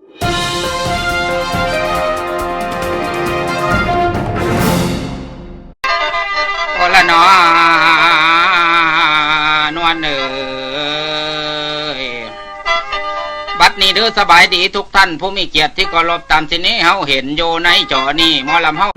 ໂອລະໜໍ ນວນເອີຍ ບັດນີ້ເດີ ສະບາຍດີທຸກທ່ານຜູ້ມີກຽດທີ່ເຄົາລົບ ຕາມທີ່ນີ້ເຮົາເຫັນຢູ່ໃນຈໍນີ້ ໝໍລຳເຮົາ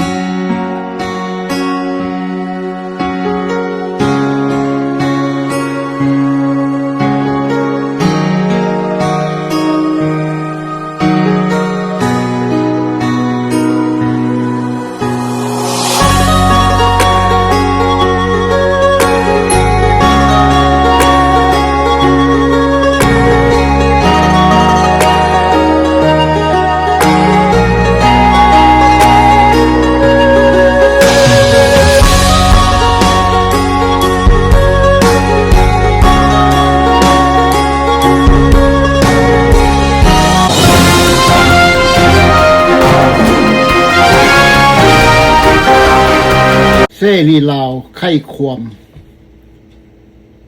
ເສລີລາວໄຂຄວາມ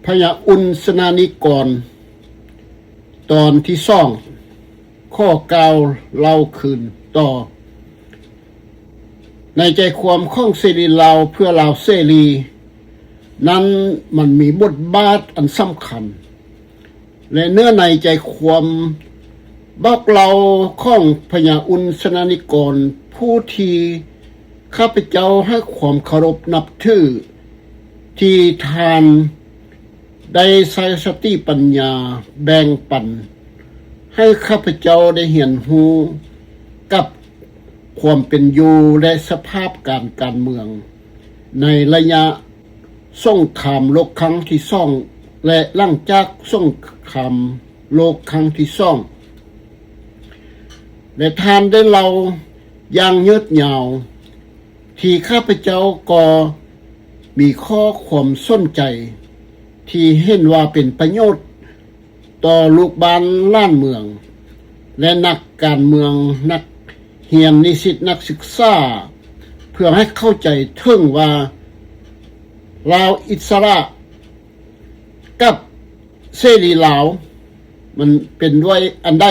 ພະຍາອຸ່ນ ສະນານິກອນ ຕອນທີສອງ ຂໍກ່າວເລົ່າຄືນຕໍ່. ໃນໃຈຄວາມຂອງເສລີລາວເພື່ອລາວເສລີນັ້ນ ມັນມີບົດບາດອັນສຳຄັນ ແລະ ເນື້ອໃນໃຈຄວາມບອກເລົ່າຂອງພະຍາອຸ່ນ ສະນານິກອນ ຜູ້ທີ່ຂ້າພະເຈົ້າໃຫ້ຄວາມເຄົາລົບນັບຖື ທີ່ທ່ານໄດ້ໃຊ້ສະຕິປັນຍາແບ່ງປັນໃຫ້ຂ້າພະເຈົ້າໄດ້ຮຽນຮູ້ກັບຄວາມເປັນຢູ່ ແລະ ສະພາບການການເມືອງໃນໄລຍະ ສົງຄາມໂລກຄັ້ງທີສອງ ແລະ ຫຼັງຈາກສົງຄາມໂລກຄັ້ງທີສອງ ແລະ ທ່ານໄດ້ເລົ່າຢ່າງຍືດຍາວ ທີ່ຂ້າພະເຈົ້າກໍມີຂໍ້ຄວາມສົນໃຈ ທີ່ເຫັນວ່າເປັນປະໂຫຍດ ຕໍ່ລູກບ້ານຫຼານເມືອງ ແລະ ນັກການເມືອງ, ນັກຮຽນ, ນິສິດ, ນັກສຶກສາ ເພື່ອໃຫ້ເຂົ້າໃຈເຖິງວ່າ ລາວອິດສະຫຼະກັບເສລີລາວ ມັນເປັນດ້ວຍອັນໃດ.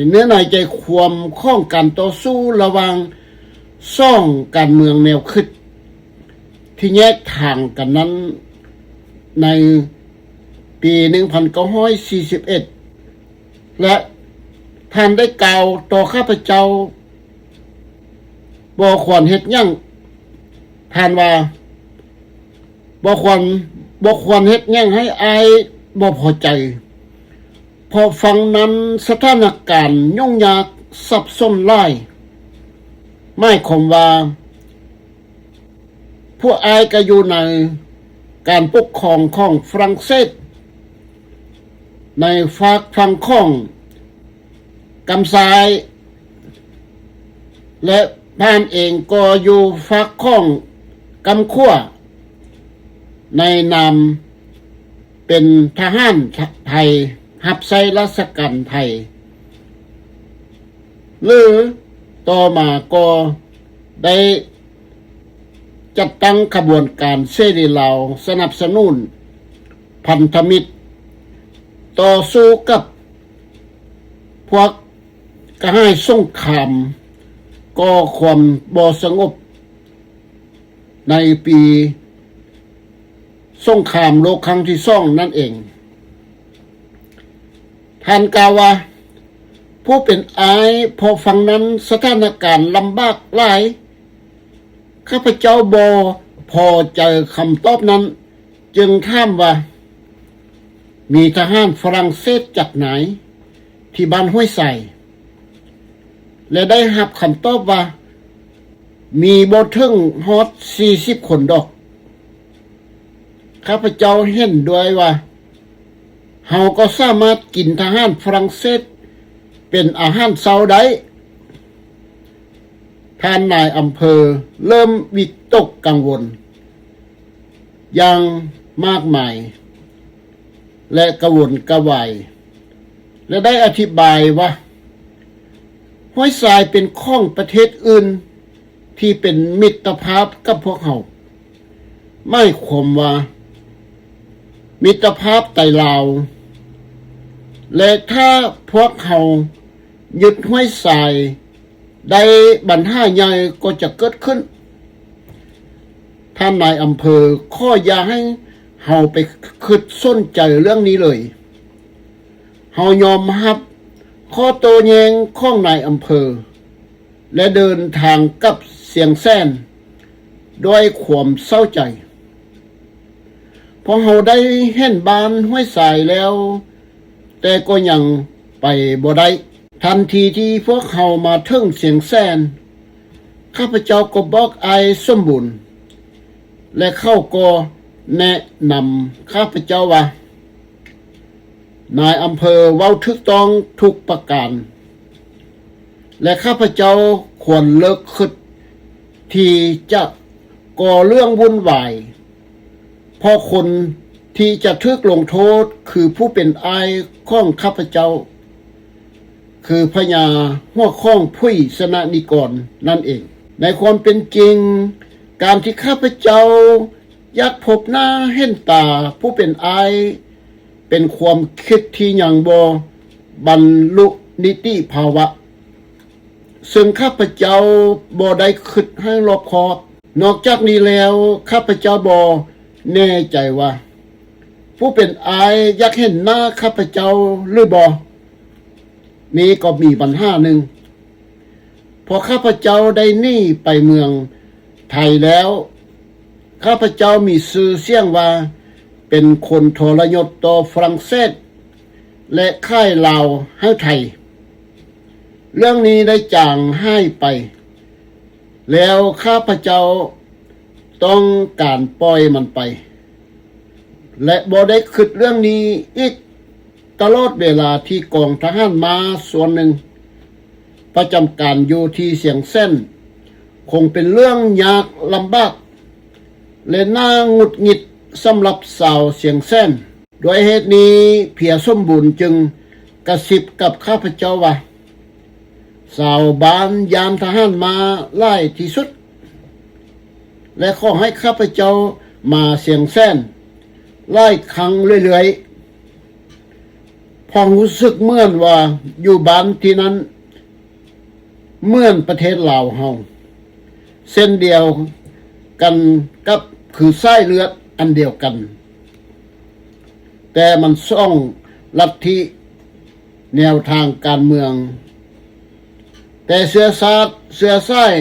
ເນື້ອໃນໃຈຄວາມຂອງການຕໍ່ສູ້ລະຫວ່າງສອງການເມືອງແນວຄິດ ທີ່ແຍກທາງກັນນັ້ນ ໃນປີໜຶ່ງພັນເກົ້າຮ້ອຍສີ່ສິບເອັດ ແລະ ທ່ານໄດ້ກ່າວຕໍ່ຂ້າພະເຈົ້າ ບໍ່ຄວນເຮັດຫຍັງ, ທ່ານວ່າ ບໍ່ຄວນ, ບໍ່ຄວນເຮັດຫຍັງໃຫ້ອ້າຍບໍ່ພໍໃຈ, ເພາະຝັ່ງນັ້ນສະຖານະການຫຍຸ້ງຍາກສັບສົນຫຼາຍ. ໝາຍຄວາມວ່າ ພວກອ້າຍກໍຢູ່ໃນການປົກຄອງຂອງຝຣັ່ງເສດ ໃນຟາກຝັ່ງຂອງກຳຊ້າຍ ແລະ ທ່ານເອງກໍຢູ່ຟາກຂອງກຳຂວາ ໃນນາມເປັນທະຫານໄທ ຮັບໃຊ້ລາຊະການໄທ ຫຼື ຕໍ່ມາກໍໄດ້ຈັດຕັ້ງຂະບວນການເສລີລາວ ສະໜັບສະໜູນພັນທະມິດ ຕໍ່ສູ້ກັບພວກກະຫາຍສົງຄາມ ກໍ່ຄວາມບໍ່ສະຫງົບ ໃນປີສົງຄາມໂລກຄັ້ງທີສອງນັ້ນເອງ. ທ່ານກ່າວວ່າ ຜູ້ເປັນອ້າຍ ເພາະຝັ່ງນັ້ນສະຖານະການລຳບາກຫຼາຍ. ຂ້າພະເຈົ້າບໍ່ພໍໃຈຄຳຕອບນັ້ນ ຈຶ່ງຖາມວ່າ ມີທະຫານຝຣັ່ງເສດຈັກນາຍ ທີ່ບ້ານຫ້ວຍຊາຍ ແລະ ໄດ້ຮັບຄຳຕອບວ່າ ມີບໍ່ເຖິງຮອດສີ່ສິບຄົນດອກ. ຂ້າພະເຈົ້າເຫັນດ້ວຍວ່າ ເຮົາກໍສາມາດກິນທະຫານຝຣັ່ງເສດເປັນອາຫານເຊົ້າໄດ້. ທ່ານນາຍອຳເພີເລີ່ມວິຕົກກັງວົນຢ່າງມາກມາຍ ແລະ ກະວົນກະວາຍ ແລະ ໄດ້ອະທິບາຍວ່າ ຫ້ວຍຊາຍເປັນຂອງປະເທດອື່ນທີ່ເປັນມິດຕະພາບກັບພວກເຮົາ. ໝາຍຄວາມວ່າ ມິດຕະພາບໄທລາວ ແລະ ຖ້າພວກເຮົາ ຍຶດຫ້ວຍຊາຍໄດ້ ບັນຫາໃຫຍ່ກໍຈະເກີດຂຶ້ນ. ທ່ານນາຍອຳເພີ ຂໍຢ່າໃຫ້ເຮົາໄປຄິດສົນໃຈເລື່ອງນີ້ເລີຍ. ເຮົາຍອມຮັບຂໍ້ໂຕ້ແຍ້ງຂອງນາຍອຳເພີ ແລະ ເດີນທາງກັບຊຽງແສນດ້ວຍຄວາມເສົ້າໃຈ. ພວກເຮົາໄດ້ເຫັນບ້ານຫ້ວຍຊາຍແລ້ວ, ແຕ່ກໍຍັງໄປບໍ່ໄດ້. ທັນທີທີ່ພວກເຮົາມາເຖິງຊຽງແສນ, ຂ້າພະເຈົ້າກໍບອກອ້າຍສົມບູນ ແລະ ເຂົາກໍແນະນຳຂ້າພະເຈົ້າວ່າ ນາຍອຳເພີເວົ້າຖືກຕ້ອງທຸກປະການ ແລະ ຂ້າພະເຈົ້າຄວນເລີກຄິດທີ່ຈະກໍ່ເລື່ອງວຸ້ນວາຍ, ເພາະຄົນທີ່ຈະຖືກລົງໂທດຄືຜູ້ເປັນອ້າຍຂອງຂ້າພະເຈົ້າ, ຄືພະຍາຫົວຂອງຜຸຍຊະນະນິກອນນັ້ນເອງ. ໃນຄວາມເປັນຈິງ, ການທີ່ຂ້າພະເຈົ້າຢາກພົບໜ້າເຫັນຕາຜູ້ເປັນອ້າຍ ເປັນຄວາມຄິດທີ່ຍັງບໍ່ບັນລຸນິຕິພາວະ, ເຊິ່ງຂ້າພະເຈົ້າບໍ່ໄດ້ຄິດໃຫ້ລອບຄອບ. ນອກຈາກນີ້ແລ້ວ, ຂ້າພະເຈົ້າບໍ່ແນ່ໃຈວ່າ ຜູ້ເປັນອ້າຍຢາກເຫັນໜ້າຂ້າພະເຈົ້າຫຼືບໍ່? ນີ້ກໍມີບັນຫາໜຶ່ງ. ເພາະຂ້າພະເຈົ້າໄດ້ໜີໄປເມືອງໄທແລ້ວ, ຂ້າພະເຈົ້າມີຊື່ສຽງວ່າເປັນຄົນທໍລະຍົດຕໍ່ຝຣັ່ງເສດ ແລະ ຂາຍລາວໃຫ້ໄທ. ເລື່ອງນີ້ໄດ້ຈາງຫາຍໄປ, ແລ້ວຂ້າພະເຈົ້າຕ້ອງການປ່ອຍມັນໄປ ແລະ ບໍ່ໄດ້ຄິດເລື່ອງນີ້ອີກ. ຕະຫຼອດເວລາທີ່ກອງທະຫານມ້າສ່ວນໜຶ່ງປະຈຳການຢູ່ທີ່ຊຽງແສນ ຄົງເປັນເລື່ອງຍາກລຳບາກ ແລະ ໜ້າຫງຸດຫງິດສຳລັບຊາວຊຽງແສນ. ດ້ວຍເຫດນີ້ ເພຍສົມບູນຈຶ່ງກະຊິບກັບຂ້າພະເຈົ້າວ່າ ຊາວບ້ານຢ້ານທະຫານມ້າຫຼາຍທີ່ສຸດ ແລະ ຂໍໃຫ້ຂ້າພະເຈົ້າມາຊຽງແສນຫຼາຍຄັ້ງເລື້ອຍໆ ເພາະຮູ້ສຶກເໝືອນວ່າຢູ່ບ້ານທີ່ນັ້ນເໝືອນປະເທດລາວເຮົາ ເຊັ່ນດຽວກັນກັບ ຄືສາຍເລືອດອັນດຽວກັນ, ແຕ່ມັນສອງລັດທິ ແນວທາງການເມືອງ, ແຕ່ເຊື້ອຊາດ ເຊື້ອສາຍ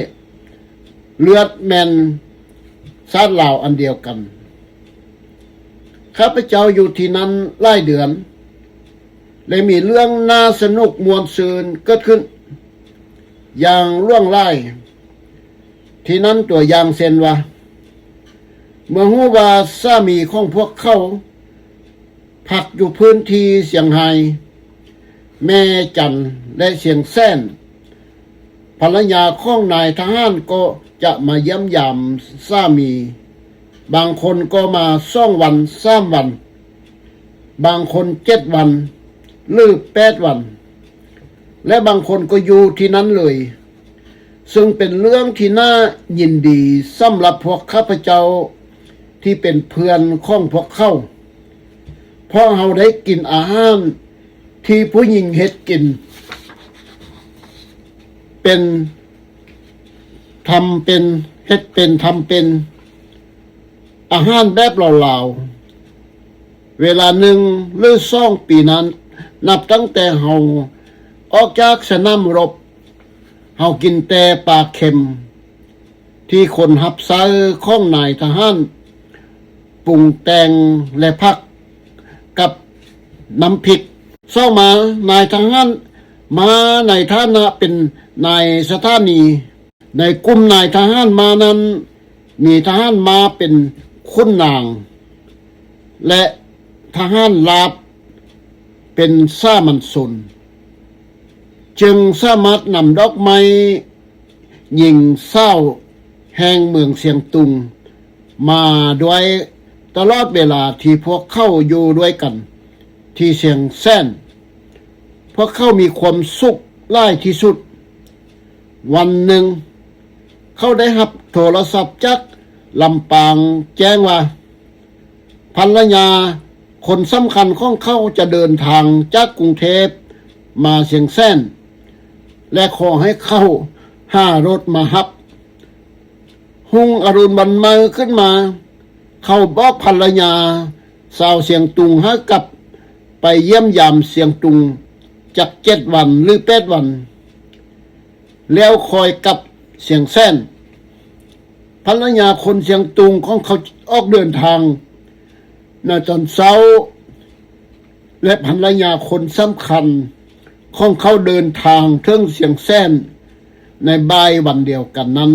ເລືອດແມ່ນຊາດລາວອັນດຽວກັນ. ຂ້າພະເຈົ້າຢູ່ທີ່ນັ້ນຫຼາຍເດືອນ ແລະ ມີເລື່ອງໜ້າສະໜຸກມ່ວນຊື່ນເກີດຂຶ້ນຢ່າງຫຼວງຫຼາຍທີ່ນັ້ນ. ຕົວຢ່າງເຊັ່ນວ່າ ເມື່ອຮູ້ວ່າສາມີຂອງພວກເຂົາ ພັກຢູ່ພື້ນທີ່ຊຽງໄຮ້, ແມ່ຈັນ ແລະ ຊຽງແສນ, ພັນລະຍາຂອງນາຍທະຫານກໍຈະມາຢ້ຽມຢາມສາມີ. ບາງຄົນກໍມາສອງວັນ, ສາມວັນ, ບາງຄົນເຈັດວັນ ຫຼື ແປດວັນ ແລະ ບາງຄົນກໍຢູ່ທີ່ນັ້ນເລີຍ. ເຊິ່ງເປັນເລື່ອງທີ່ໜ້າຍິນດີສຳລັບພວກຂ້າພະເຈົ້າທີ່ເປັນເພື່ອນຂອງພວກເຂົາ, ເພາະເຮົາໄດ້ກິນອາຫານທີ່ຜູ້ຍິງເຮັດກິນເປັນ ທຳເປັນ ເຮັດເປັນ ທຳເປັນອາຫານແບບລາວໆ ເວລາໜຶ່ງ ຫຼື ສອງປີນັ້ນ, ນັບຕັ້ງແຕ່ເຮົາອອກຈາກສະໜາມລົບ, ເຮົາກິນແຕ່ປາເຄັມ ທີ່ຄົນຮັບໃຊ້ຂອງນາຍທະຫານປຸງແຕ່ງ ແລະ ຜັກກັບນ້ຳພິກ. ເຊົ້າມາ, ນາຍທະຫານມາໃນຖານະເປັນນາຍສະຖານີ. ໃນກຸ່ມນາຍທະຫານມານັ້ນ ມີທະຫານມ້າເປັນຂຸນນາງ ແລະ ທະຫານລາບເປັນສາມັນຊົນ, ຈຶ່ງສາມາດນຳດອກໄມ້ຍິງສາວແຫ່ງເມືອງຊຽງຕຸງມາດ້ວຍ ຕະຫຼອດເວລາທີ່ພວກເຂົາຢູ່ດ້ວຍກັນທີ່ຊຽງແສນ. ພວກເຂົາມີຄວາມສຸກຫຼາຍທີ່ສຸດ. ວັນໜຶ່ງ ເຂົາໄດ້ຮັບໂທລະສັບຈາກລຳປາງແຈ້ງວ່າ ພັນລະຍາຄົນສຳຄັນຂອງເຂົາຈະເດີນທາງຈາກກຸງເທບມາຊຽງແສນ. ແລະ ຂໍໃຫ້ເຂົາຫາລົດມາຮັບ. ຮຸ່ງອະລຸນວັນໃໝ່ຂຶ້ນມາ, ເຂົາບອກພັນລະຍາຊາວຊຽງຕຸງໃຫ້ກັບໄປຢ້ຽມຢາມຊຽງຕຸງຈັກເຈັດວັນ ຫຼື ແປດວັນ ແລ້ວຄ່ອຍກັບຊຽງແສນ. ພັນລະຍາຄົນຊຽງຕຸງຂອງເຂົາອອກເດີນທາງໃນຕອນເຊົ້າ ແລະ ພັນລະຍາຄົນສຳຄັນຂອງເຂົາເດີນທາງເຖິງຊຽງແສນໃນບ່າຍວັນດຽວກັນນັ້ນ.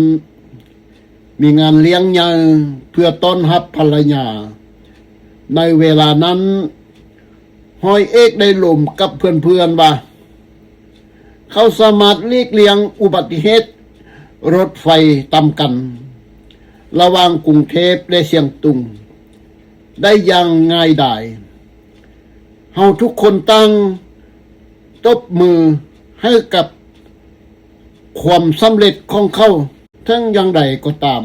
ມີງານລ້ຽງໃຫຍ່ເພື່ອຕ້ອນຮັບພັນລະຍາ. ໃນເວລານັ້ນ, ຮ້ອຍເອກໄດ້ລົມກັບເພື່ອນໆວ່າ ເຂົາສາມາດຫຼີກລ່ຽງອຸບັດຕິເຫດລົດໄຟຕຳກັນລະຫວ່າງກຸງເທບ ແລະ ຊຽງຕຸງໄດ້ຢ່າງງ່າຍດາຍ. ເຮົາທຸກຄົນຕ່າງຕົບມືໃຫ້ກັບຄວາມສຳເລັດຂອງເຂົາ. ເຖິງຢ່າງໃດກໍຕາມ,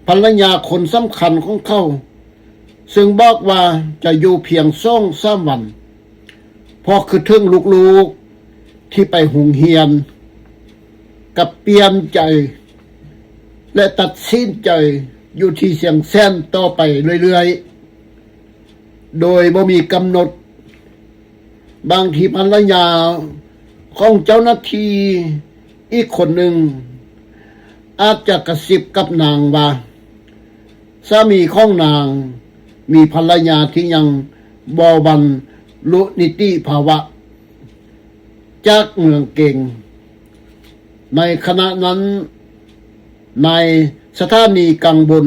ພັນລະຍາຄົນສຳຄັນຂອງເຂົາ, ເຊິ່ງບອກວ່າຈະຢູ່ພຽງສອງສາມວັນ, ເພາະຄິດເຖິງລູກໆທີ່ໄປໂຮງຮຽນ, ກັບປ່ຽນໃຈ ແລະ ຕັດສິນໃຈຢູ່ທີ່ຊຽງແສນຕໍ່ໄປເລື້ອຍໆ ໂດຍບໍ່ມີກຳນົດ. ບາງທີພັນລະຍາຂອງເຈົ້າໜ້າທີ່ອີກຄົນໜຶ່ງອາດຈະກະຊິບກັບນາງວ່າ ສາມີຂອງນາງມີພັນລະຍາທີ່ຍັງບໍ່ບັນລຸນິຕິພາວະຈາກເມືອງເກັງ. ໃນຂະນະນັ້ນ, ນາຍສະຖານີກັງວົນ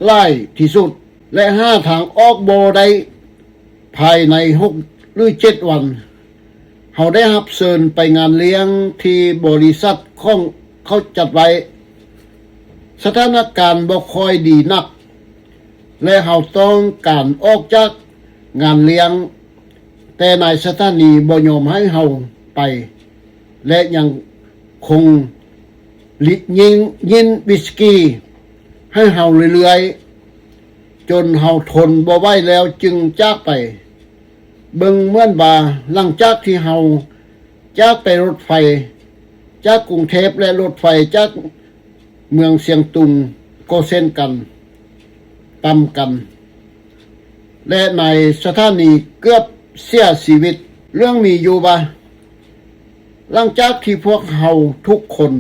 ຫຼາຍທີ່ສຸດ ແລະ ຫາທາງອອກບໍ່ໄດ້. ພາຍໃນຫົກ ຫຼື ເຈັດວັນ, ເຮົາໄດ້ຮັບເຊີນໄປງານລ້ຽງທີ່ບໍລິສັດຂອງເຂົາຈັດໄວ້. ສະຖານະການບໍ່ຄ່ອຍດີນັກ ແລະ ເຮົາຕ້ອງການອອກຈາກງານລ້ຽງ, ແຕ່ນາຍສະຖານີບໍ່ຍອມໃຫ້ເຮົາໄປ ແລະ ຍັງຄົງລິບຍິງຍິນວິສກີໃຫ້ເຮົາເລື້ອຍໆ ຈົນເຮົາທົນບໍ່ໄຫວແລ້ວຈຶ່ງຈາກໄປ. ເບິ່ງເໝືອນວ່າຫຼັງຈາກທີ່ເຮົາຈາກໄປລົດໄຟຈາກກຸງເທບ ແລະ ລົດໄຟຈາກເມືອງຊຽງຕຸງກໍເຊັ່ນກັນ, ຕຳກັນ ແລະ ນາຍສະຖານີເກືອບເສຍຊີວິດ. ເລື່ອງມີຢູ່ວ່າ ຫຼັງຈາກທີ່ພວກເຮົາທຸກຄົນ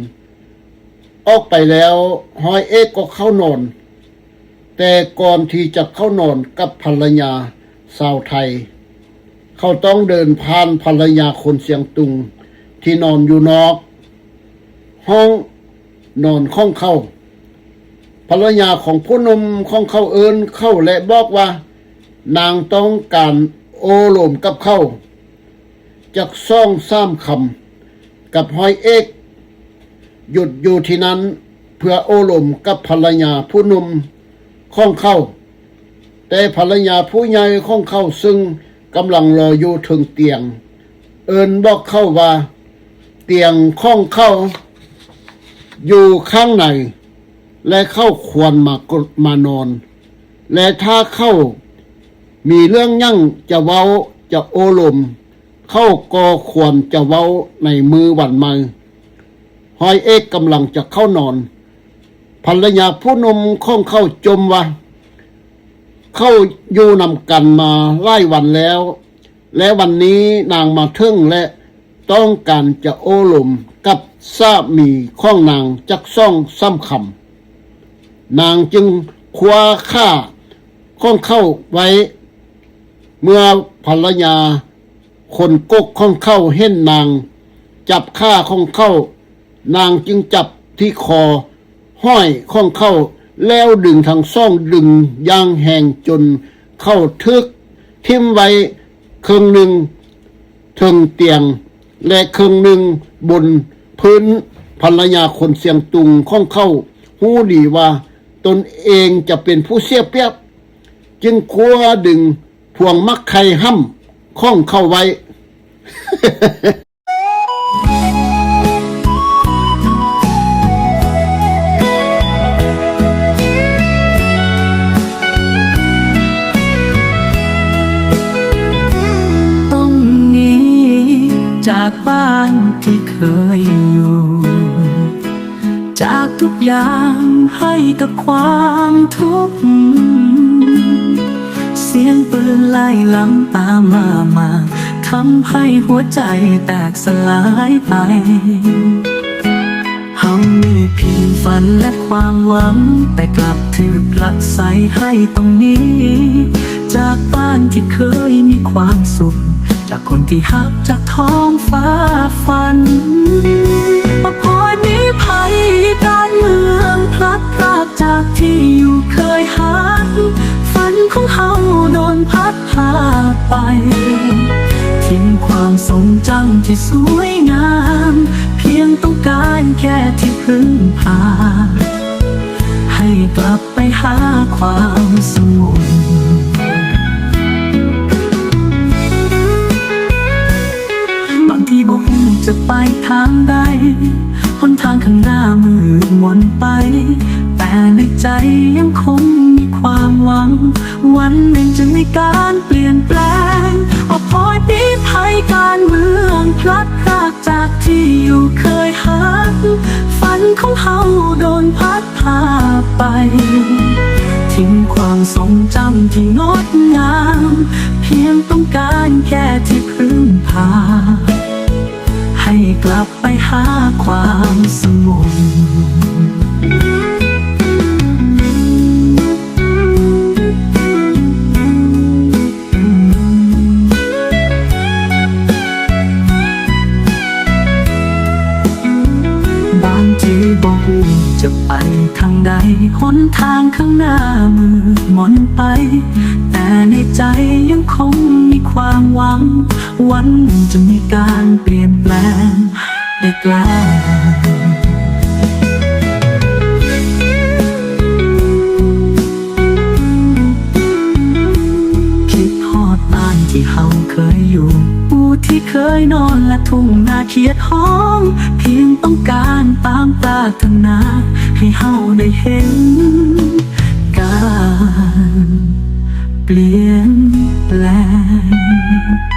ອອກໄປແລ້ວ, ຮ້ອຍເອກກໍເຂົ້ານອນ, ແຕ່ກ່ອນທີ່ຈະເຂົ້ານອນກັບພັນລະຍາຊາວໄທ, ເຂົາຕ້ອງເດີນຜ່ານພັນລະຍາຄົນຊຽງຕຸງທີ່ນອນຢູ່ນອກຫ້ອງ ນອນຂອງເຂົາ. ພັນລະຍາຂອງຜູ້ໜຸ່ມຂອງເຂົາເອີ້ນເຂົາ ແລະ ບອກວ່ານາງຕ້ອງການໂອ້ລົມກັບເຂົາຈັກສອງສາມຄຳ. ກັບຮ້ອຍເອກຢຸດຢູ່ທີ່ນັ້ນເພື່ອໂອ້ລົມກັບພັນລະຍາຜູ້ໜຸ່ມຂອງເຂົາ. ແຕ່ພັນລະຍາຜູ້ໃຫຍ່ຂອງເຂົາເຊິ່ງກຳລັງລໍຢູ່ເທິງຕຽງ ເອີ້ນບອກເຂົາວ່າຕຽງຂອງເຂົາຢູ່ຂ້າງໃນ ແລະ ເຂົາຄວນມາ ມານອນ ແລະ ຖ້າເຂົາມີເລື່ອງຫຍັງຈະເວົ້າຈະໂອ້ລົມ ເຂົາກໍຄວນຈະເວົ້າໃນມື້ວັນໃໝ່. ຮ້ອຍເອກກຳລັງຈະເຂົ້ານອນ, ພັນລະຍາຜູ້ໜຸ່ມຂອງເຂົາຈົ່ມວ່າ ເຂົາຢູ່ນຳກັນມາຫຼາຍວັນແລ້ວ ແລະ ວັນນີ້ນາງມາເຖິງ ແລະ ຕ້ອງການຈະໂອ້ລົມກັບສາມີຂອງນາງຈັກສອງສາມຄຳ. ນາງຈຶ່ງຄວ້າຂາຂອງເຂົາໄວ້. ເມື່ອພັນລະຍາຄົນກົກຂອງເຂົາເຫັນນາງຈັບຂາຂອງເຂົາ, ນາງຈຶ່ງຈັບທີ່ຄໍຫ້ອຍຂອງເຂົາ ແລ້ວດຶງທັງສອງດຶງຢ່າງແຮງຈົນເຂົາຖືກຖິ້ມໄວ້ເຄິ່ງໜຶ່ງເທິງຕຽງ ແລະ ເຄິ່ງໜຶ່ງບົນພື້ນ. ພັນລະຍາຄົນຊຽງຕຸງຂອງເຂົາຮູ້ດີວ່າຕົນເອງຈະເປັນຜູ້ເສຍປຽບ, ຈຶ່ງຄວ້າດຶງພວງໝາກໄຂ່ຫ້ຳຂອງເຂົາໄວ້. ต้องหนี ຈາກບ້ານທີ່ເຄີຍຢູ່ ຈາກທຸກຢ່າງໃຫ້ກັບຄວາມທຸກ ສຽງປືນໄລ່ລຳຕາມມາ ມາ ທຳໃຫ້ຫົວໃຈແຕກສະຫຼາຍໄປ. ເຮົາມີພຽງຝັນແລະຄວາມຫວັງ ແຕ່ກັບຖືກລັກໄສໃຫ້ຕ້ອງໜີ ຈາກບ້ານທີ່ເຄີຍມີຄວາມສຸກ ຈາກຄົນທີ່ຮັກ ຈາກທ້ອງຟ້າຝັນ. ບໍ່ຄ່ອຍມີໄພ ການເມືອງພລັດພຣາກຈາກທີ່ຢູ່ເຄີຍຮັກ ຝັນຂອງເຮົາໂດນພັດພາໄປ ຖິ້ມຄວາມຊົງຈຳທີ່ສວຍງາມ ພຽງຕ້ອງການແຄ່ທີ່ເພິ່ງພາ ໃຫ້ກັບໄປຫາຄວາມສະຫງົບ. ບາງທີບໍ່ຮູ້ຈະໄປທາງໃດ ຫົນທາງຂ້າງໜ້າມືດມົນໄປ ແຕ່ໃນໃຈຍັງຄົງມີຄວາມຫວັງ ວັນໜຶ່ງຈະມີການປ່ຽນແປງ. ບໍ່ຄ່ອຍມີໄພ ການເມືອງພລັດພຣາກຈາກທີ່ຢູ່ເຄີຍຮັກ ຝັນຂອງເຮົາໂດນພັດພາໄປ ຖິ້ມຄວາມຊົງຈຳທີ່ງົດງາມ ພຽງຕ້ອງການແຄ່ທີ່ເພິ່ງພາ ໃຫ້ກັບໄປຫາຄວາມສະຫງົບ. ບາງທີບໍ່ຮູ້ຈະໄປທາງໃດ ຫົນທາງຂ້າງໜ້າມືດມົນໄປ ແຕ່ໃນໃຈຍັງຄົງມີຄວາມຫວັງ ວັນໜຶ່ງຈະມີການປ່ຽນແປງ. ໄດ້ການຄິດຮອດບ້ານທີ່ເຮົາເຄີຍຢູ່ ອູ່ທີ່ເຄີຍນອນ ແລະ ທົ່ງນາຂຽດຫອມ ພຽງຕ້ອງການຕາມປາດຖະໜາ ໃຫ້ເຮົາໄດ້ເຫັນການປ່ຽນແປງ.